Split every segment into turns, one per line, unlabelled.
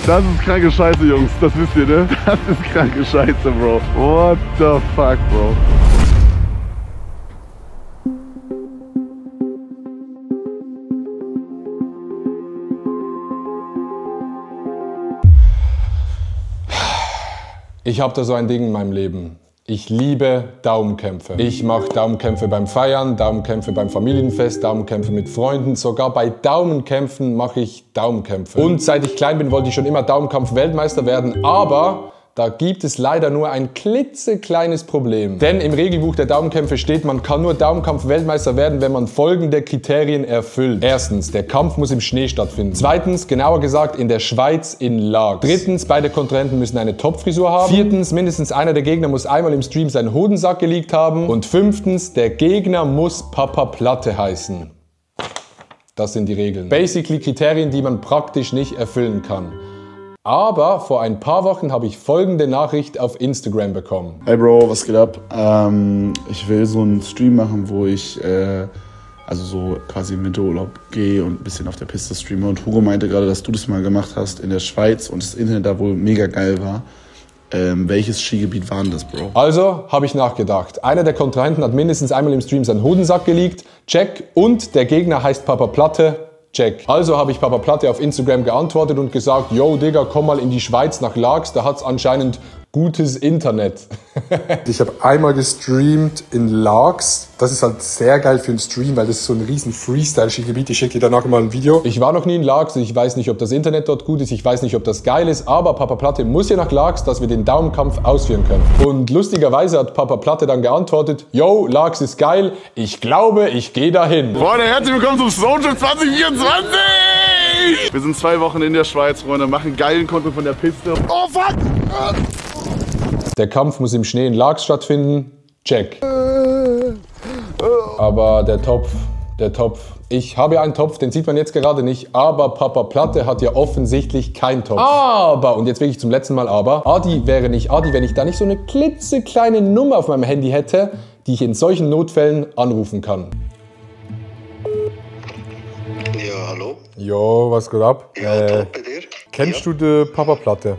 Das ist kranke Scheiße, Jungs. Das wisst ihr, ne? Das ist kranke Scheiße, Bro. What the fuck, Bro?
Ich habe da so ein Ding in meinem Leben. Ich liebe Daumenkämpfe. Ich mache Daumenkämpfe beim Feiern, Daumenkämpfe beim Familienfest, Daumenkämpfe mit Freunden. Sogar bei Daumenkämpfen mache ich Daumenkämpfe. Und seit ich klein bin, wollte ich schon immer Daumenkampf-Weltmeister werden, aber da gibt es leider nur ein klitzekleines Problem. Denn im Regelbuch der Daumenkämpfe steht, man kann nur Daumenkampf-Weltmeister werden, wenn man folgende Kriterien erfüllt. Erstens, der Kampf muss im Schnee stattfinden. Zweitens, genauer gesagt in der Schweiz in Laax. Drittens, beide Kontrahenten müssen eine Topfrisur haben. Viertens, mindestens einer der Gegner muss einmal im Stream seinen Hodensack geleakt haben. Und fünftens, der Gegner muss Papa Platte heißen. Das sind die Regeln. Basically Kriterien, die man praktisch nicht erfüllen kann. Aber vor ein paar Wochen habe ich folgende Nachricht auf Instagram bekommen.
Hey Bro, was geht ab? Ich will so einen Stream machen, wo ich also so quasi im Winterurlaub gehe und ein bisschen auf der Piste streame. Und Hugo meinte gerade, dass du das mal gemacht hast in der Schweiz und das Internet da wohl mega geil war. Welches Skigebiet war denn das, Bro?
Also habe ich nachgedacht. Einer der Kontrahenten hat mindestens einmal im Stream seinen Hodensack geleakt. Check. Und der Gegner heißt Papa Platte. Check. Also habe ich Papa Platte auf Instagram geantwortet und gesagt, yo Digga, komm mal in die Schweiz nach Laax, da hat's anscheinend gutes Internet.
Ich habe einmal gestreamt in Laax. Das ist halt sehr geil für einen Stream, weil das ist so ein riesen Freestyle-Skigebiet. Ich schicke dir danach mal ein Video.
Ich war noch nie in Laax, ich weiß nicht, ob das Internet dort gut ist, ich weiß nicht, ob das geil ist, aber Papa Platte muss hier nach Laax, dass wir den Daumenkampf ausführen können. Und lustigerweise hat Papa Platte dann geantwortet, yo, Laax ist geil, ich glaube, ich gehe dahin.
Freunde, herzlich willkommen zum Social 2024! Wir sind 2 Wochen in der Schweiz, Freunde, machen geilen Content von der Piste. Oh fuck!
Der Kampf muss im Schnee in Laax stattfinden. Check. Aber der Topf. Ich habe ja einen Topf, den sieht man jetzt gerade nicht, aber Papa Platte hat ja offensichtlich keinen Topf. Aber, und jetzt wirklich zum letzten Mal aber, Adi wäre nicht Adi, wenn ich da nicht so eine klitzekleine Nummer auf meinem Handy hätte, die ich in solchen Notfällen anrufen kann.
Ja, hallo?
Jo, was geht ab?
Ja, top bei dir?
Kennst du den Papa Platte?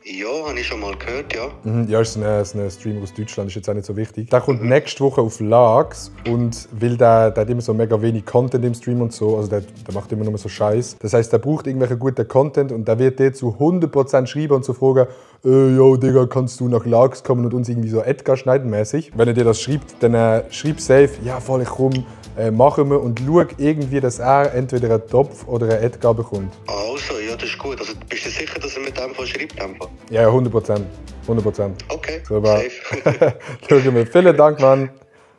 Ja, habe ich schon mal gehört, ja.
Ja, ist ein Streamer aus Deutschland, ist jetzt auch nicht so wichtig. Der kommt nächste Woche auf Laax und weil der hat immer so mega wenig Content im Stream und so, also der macht immer nur so Scheiß. Das heißt, der braucht irgendwelchen guten Content und der wird dir zu 100% schreiben und zu fragen, yo Digga, kannst du nach Laax kommen und uns irgendwie so Edgar schneiden mäßig. Wenn er dir das schreibt, dann schreib safe, ja voll, ich komm, machen wir und schau irgendwie, dass er entweder einen Topf oder einen Edgar bekommt.
Also, ja, das ist gut. Also, bist du sicher, dass er mit dem schreibt? Einfach?
Ja, 100%. 100%.
Okay,
So, aber
safe.
schauen wir. Vielen Dank, Mann.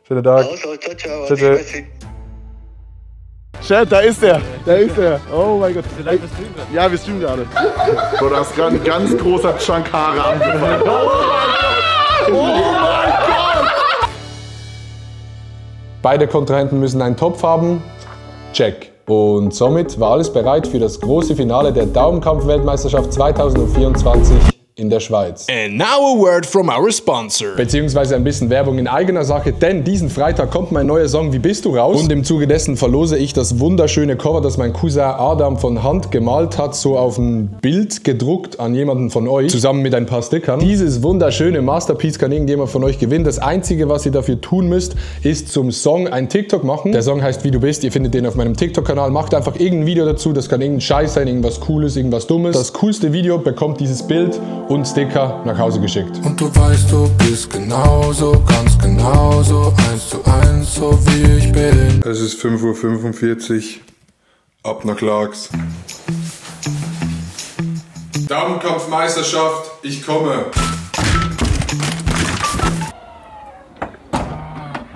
Schönen Tag.
Also, ciao, ciao.
Tschüss, tschüss.
Chat, da ist er. Da ist er. Oh mein Gott. Ja, wir streamen gerade. So, da ist gerade ein ganz großer Chunk Haare angefallen. Oh mein Gott!
Beide Kontrahenten müssen einen Topf haben. Check. Und somit war alles bereit für das große Finale der Daumenkampf-Weltmeisterschaft 2024 in der Schweiz.
And now a word from our sponsor.
Beziehungsweise ein bisschen Werbung in eigener Sache, denn diesen Freitag kommt mein neuer Song Wie bist du raus? Und im Zuge dessen verlose ich das wunderschöne Cover, das mein Cousin Adam von Hand gemalt hat, so auf ein Bild gedruckt an jemanden von euch, zusammen mit ein paar Stickern. Dieses wunderschöne Masterpiece kann irgendjemand von euch gewinnen. Das Einzige, was ihr dafür tun müsst, ist zum Song ein TikTok machen. Der Song heißt Wie du bist, ihr findet den auf meinem TikTok-Kanal. Macht einfach irgendein Video dazu, das kann irgendein Scheiß sein, irgendwas Cooles, irgendwas Dummes. Das coolste Video bekommt dieses Bild und Sticker nach Hause geschickt.
Und du weißt, du bist genauso, ganz genauso, 1:1, so wie ich bin.
Es ist 5:45 Uhr. Ab nach Laax. Daumenkampfmeisterschaft, ich komme.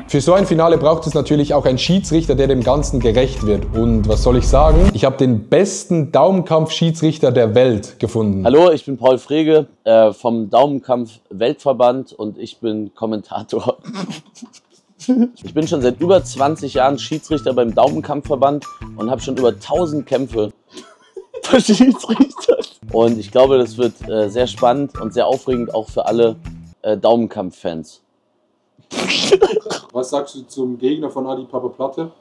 Für so ein Finale braucht es natürlich auch einen Schiedsrichter, der dem Ganzen gerecht wird. Und was soll ich sagen? Ich habe den besten Daumenkampf-Schiedsrichter der Welt gefunden.
Hallo, ich bin Paul Frege vom Daumenkampf-Weltverband und ich bin Kommentator. Ich bin schon seit über 20 Jahren Schiedsrichter beim Daumenkampfverband und habe schon über 1000 Kämpfe verschiedsrichtert. Und ich glaube, das wird sehr spannend und sehr aufregend, auch für alle Daumenkampf-Fans.
Was sagst du zum Gegner von Adi, Papa Platte?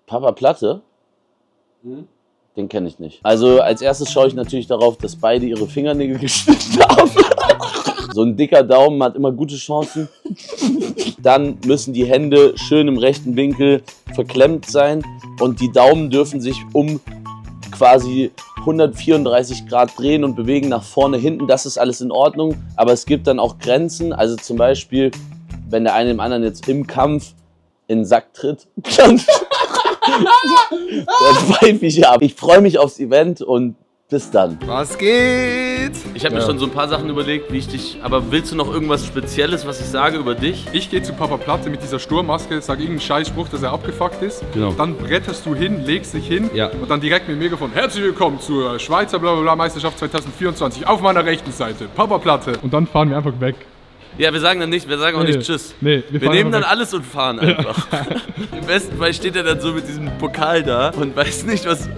Papa Platte? Den kenne ich nicht. Also als erstes schaue ich natürlich darauf, dass beide ihre Fingernägel geschnitten haben. So ein dicker Daumen hat immer gute Chancen. Dann müssen die Hände schön im rechten Winkel verklemmt sein und die Daumen dürfen sich um quasi 134 Grad drehen und bewegen nach vorne, hinten. Das ist alles in Ordnung, aber es gibt dann auch Grenzen. Also zum Beispiel, wenn der eine dem anderen jetzt im Kampf in den Sack tritt, dann pfeife ich ab. Ich freue mich aufs Event und bis dann.
Was geht?
Ich habe mir schon so ein paar Sachen überlegt, wie ich dich... Aber willst du noch irgendwas Spezielles, was ich sage über dich?
Ich gehe zu Papa Platte mit dieser Sturmmaske, sag irgendeinen Scheißspruch, dass er abgefuckt ist.
Genau.
Dann bretterst du hin, legst dich hin
Ja.
und dann direkt mit dem Megafon: Herzlich willkommen zur Schweizer Blablabla Meisterschaft 2024 auf meiner rechten Seite. Papa Platte. Und dann fahren wir einfach weg.
Ja, wir sagen dann nicht, wir sagen auch nicht Tschüss.
Nee,
wir
fahren
nehmen dann
weg.
alles und fahren einfach. Im besten Fall steht er dann so mit diesem Pokal da und weiß nicht, was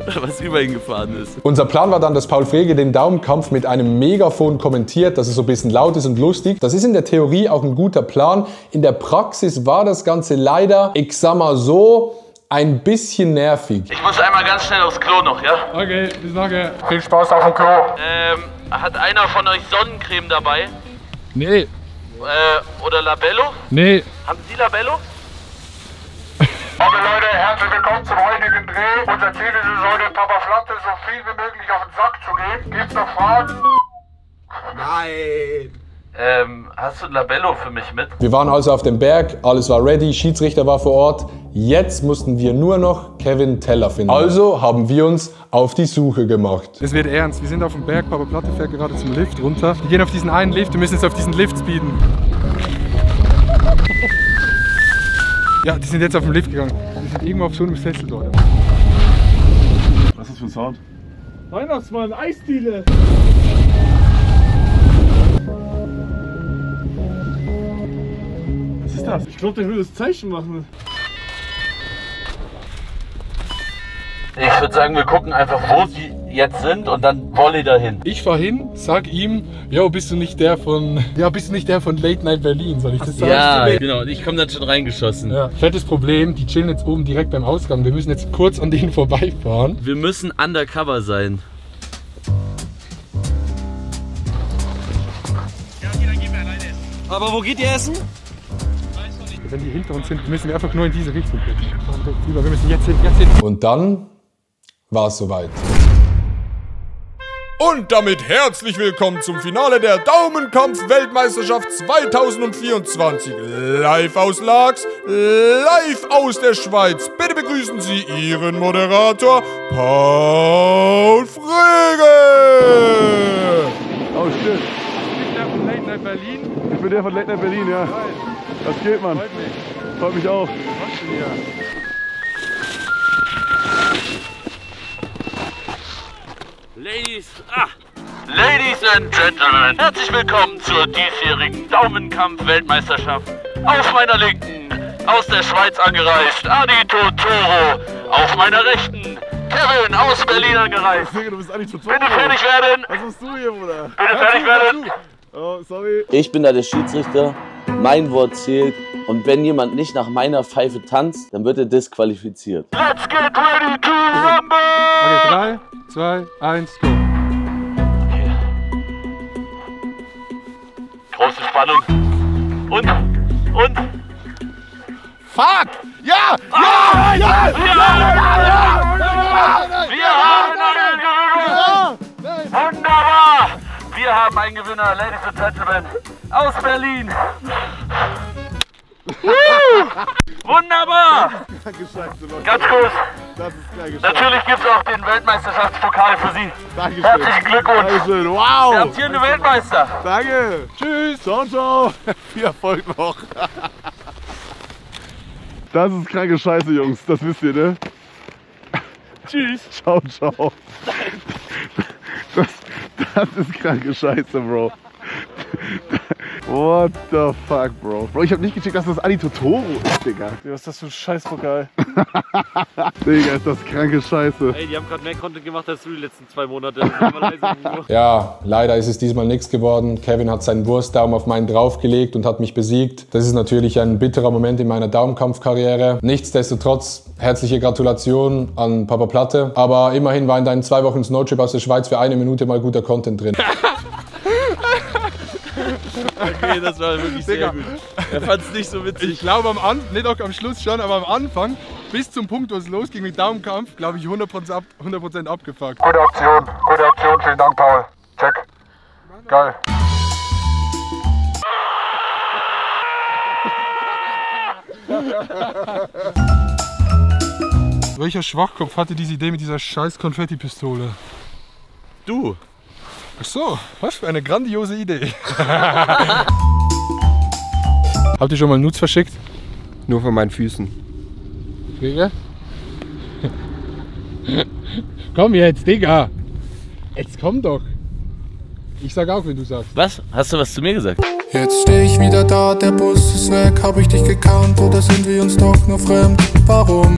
über ihn gefahren ist.
Unser Plan war dann, dass Paul Frege den Daumenkampf mit einem Megafon kommentiert, dass es so ein bisschen laut ist und lustig. Das ist in der Theorie auch ein guter Plan. In der Praxis war das Ganze leider, ich sag mal so, ein bisschen nervig.
Ich muss einmal ganz schnell aufs Klo noch, ja?
Okay, bis nachher.
Viel Spaß auf dem Klo.
Hat einer von euch Sonnencreme dabei?
Nee,
Oder Labello?
nee.
Haben Sie Labello?
Aber Leute, herzlich willkommen zum heutigen Dreh. Unser Ziel ist es heute, Papa Platte so viel wie möglich auf den Sack zu gehen. Gibt's noch Fragen? Nein.
Hast du ein Labello für mich mit?
Wir waren also auf dem Berg, alles war ready, Schiedsrichter war vor Ort. Jetzt mussten wir nur noch Kevin Teller finden. Also haben wir uns auf die Suche gemacht.
Es wird ernst. Wir sind auf dem Berg, Papa Platte fährt gerade zum Lift runter. Wir gehen auf diesen einen Lift, wir müssen jetzt auf diesen Lift speeden. Ja, die sind jetzt auf dem Lift gegangen. Die sind irgendwo auf so einem Sessel dort.
Was ist das für ein Sound?
Weihnachtsmann, Eisdiele!
Was ist das?
Ich glaube, der will das Zeichen machen.
Ich würde sagen, wir gucken einfach, wo sie jetzt sind und dann Volley dahin.
Ich fahr hin, sag ihm, yo, bist du nicht der von Late Night Berlin, soll ich das sagen?
Ja, genau. Und ich komme dann schon reingeschossen.
Ja. Fettes Problem, die chillen jetzt oben direkt beim Ausgang. Wir müssen jetzt kurz an denen vorbeifahren.
Wir müssen undercover sein.
Aber wo geht ihr essen?
Wenn die hinter uns sind, müssen wir einfach nur in diese Richtung gehen. Wir müssen jetzt hin,
Und dann war es soweit.
Und damit herzlich willkommen zum Finale der Daumenkampf-Weltmeisterschaft 2024. Live aus Laax, live aus der Schweiz. Bitte begrüßen Sie Ihren Moderator Paul Frege.
Oh shit.
der von Late Night Berlin.
Ich bin der von Late Night Berlin, ja. Was geht, Mann? Freut mich auch.
Was denn hier?
Ladies and Gentlemen, herzlich willkommen zur diesjährigen Daumenkampf-Weltmeisterschaft. Auf meiner Linken, aus der Schweiz angereist, Adi Totoro. Auf meiner Rechten, Kevin aus Berlin angereist.
Digga, du bist eigentlich total.
Bitte fertig werden!
Was machst du hier, Bruder?
Bitte fertig werden!
Oh, sorry.
Ich bin da der Schiedsrichter, mein Wort zählt und wenn jemand nicht nach meiner Pfeife tanzt, dann wird er disqualifiziert.
Let's get ready to rumble!
Okay, 3, 2, 1, go.
Große Spannung. Und?
Fuck! Ja!
Ja! Ja! Wir haben einen Gewinner! Wunderbar! Wir haben einen Gewinner, Ladies and Gentlemen, aus Berlin. Wunderbar! Ganz kurz.
Das ist klar geschafft.
Natürlich gibt es auch den Weltmeisterschaftspokal für Sie.
Dankeschön.
Herzlichen Glückwunsch.
Dankeschön.
Der
Wow!
amtierende Weltmeister.
Danke. Tschüss. Ciao, ciao. Viel Erfolg noch. Das ist kranke Scheiße, Jungs. Das wisst ihr, ne? Tschüss. Ciao, ciao. Das ist kranke Scheiße, Bro. What the fuck, Bro? Bro, ich hab nicht gecheckt, dass das Adi Totoro ist, Digga.
Was ist das für ein Scheißpokal?
Digga, ist das kranke Scheiße.
Ey, die haben gerade mehr Content gemacht als du die letzten 2 Monate.
Ja, leider ist es diesmal nichts geworden. Kevin hat seinen Wurstdaumen auf meinen draufgelegt und hat mich besiegt. Das ist natürlich ein bitterer Moment in meiner Daumenkampfkarriere. Nichtsdestotrotz, herzliche Gratulation an Papa Platte. Aber immerhin war in deinen 2 Wochen Snowtrip aus der Schweiz für 1 Minute mal guter Content drin.
Okay, das war wirklich sehr gut. Er fand es nicht so witzig.
Ich glaube nicht auch am Schluss schon, aber am Anfang, bis zum Punkt, wo es losging mit Daumenkampf, glaube ich 100% abgefuckt.
Gute Aktion, vielen Dank, Paul. Check. Geil.
Welcher Schwachkopf hatte diese Idee mit dieser scheiß Konfettipistole?
Du.
Ach so, was für eine grandiose Idee. Habt ihr schon mal Nudes verschickt?
Nur von meinen Füßen.
Digga? Komm jetzt, Digga! Jetzt komm doch! Ich sag auch, wenn du sagst.
Was? Hast du was zu mir gesagt?
Jetzt steh ich wieder da, der Bus ist weg. Hab ich dich gekannt oder sind wir uns doch nur fremd? Warum?